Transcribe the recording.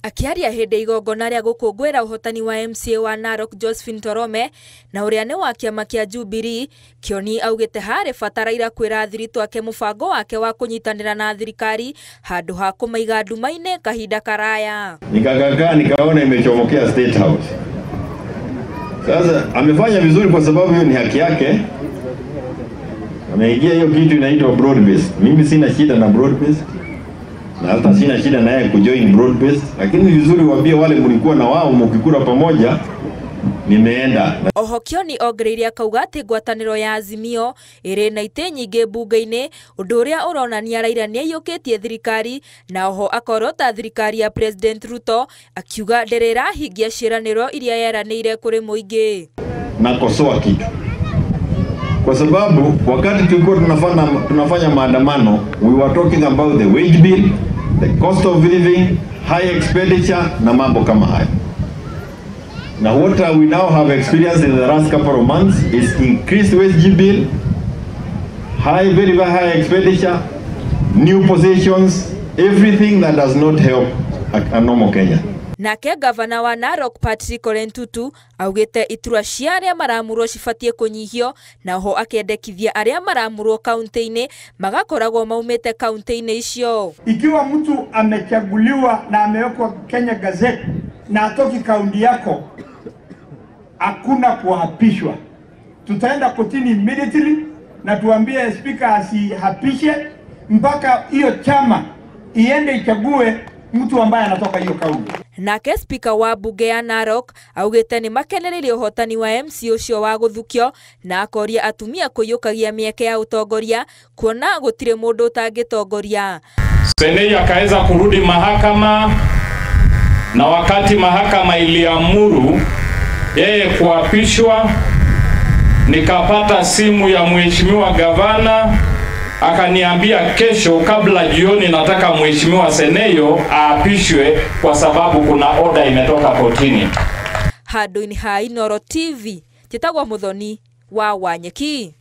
Akĩaria hĩndĩ igongona rĩa gũkũngũĩra ũhotani wa MCA wa Narok Josephine Torome na ũrĩa nĩ wa kĩama kĩa Jubilee, Kioni augĩte harĩ bata Raila kwĩra athiritũ ake mũbango wake wa kũnyitanĩra na thirikari handũ ha kũmaiga nduma-inĩ kahinda karaya. Nikakakaa nikaona imechomokea State House. Sasa amefanya vizuri kwa sababu hiyo ni haki yake. Ameingia hiyo kitu inaitwa broad based. Mimi sina shida na broad based. Na hata sina shida na yeye kujoin broad based, lakini vizuri waambie wale mlikuwa na wao mkikura pamoja nimeenda. Oho Kioni ongereire akauga atĩ ngwatanĩro ya Azimio ĩrĩ na itĩ nyingĩ mbunge-inĩ, ũndũ ũrĩa ũronania Raila nĩaiyũkĩtie thirikari, na oho akorota thirikari ya President Ruto akiuga ndĩrĩ ĩrahingia ciĩranĩro iria yeranĩire kũrĩ mũingĩ. Nakosoa kitu kwa sababu wakati tulikuwa tunafanya maandamano, we were talking about the wage bill, the cost of living, high expenditure na mambo kama hayo. Now what we now have experienced in the last couple of months is increased wage bill, high, very, very high expenditure, new positions, everything that does not help a normal Kenya. Nake gavana wa Narok Patrick Ole Ntutu augite iturwa cia aria maramurwo cibatie kunyihio, na oho akendekithia aria maramurwo kaunti-ini magakoragwo maumite kaunti-ini icio. Ikiwa mtu amechaguliwa na amewekwa Kenya Gazette na atoki kaunti yako, hakuna kuapishwa. Tutaenda kotini immediately na tuambie speaker asihapishe mpaka hiyo chama iende ichague mtu ambaye anatoka hiyo kaunti. Nake speaker wa bunge ya Narok augite ni makenereire ũhotani wa MC ũcio wa gũthukio, na akoria atumia kũiyũkagia mĩeke ya ũtongoria kuona gũtirĩ mũndũ ũtangĩtongoria. Senei akaweza kurudi mahakama, na wakati mahakama iliamuru yeye kuapishwa, nikapata simu ya mheshimiwa gavana akaniambia kesho kabla jioni nataka mheshimiwa Seneyo aapishwe kwa sababu kuna order imetoka kotini. Handũ-inĩ ha Inooro TV, njĩtagwo Muthoni wa Wanyeki.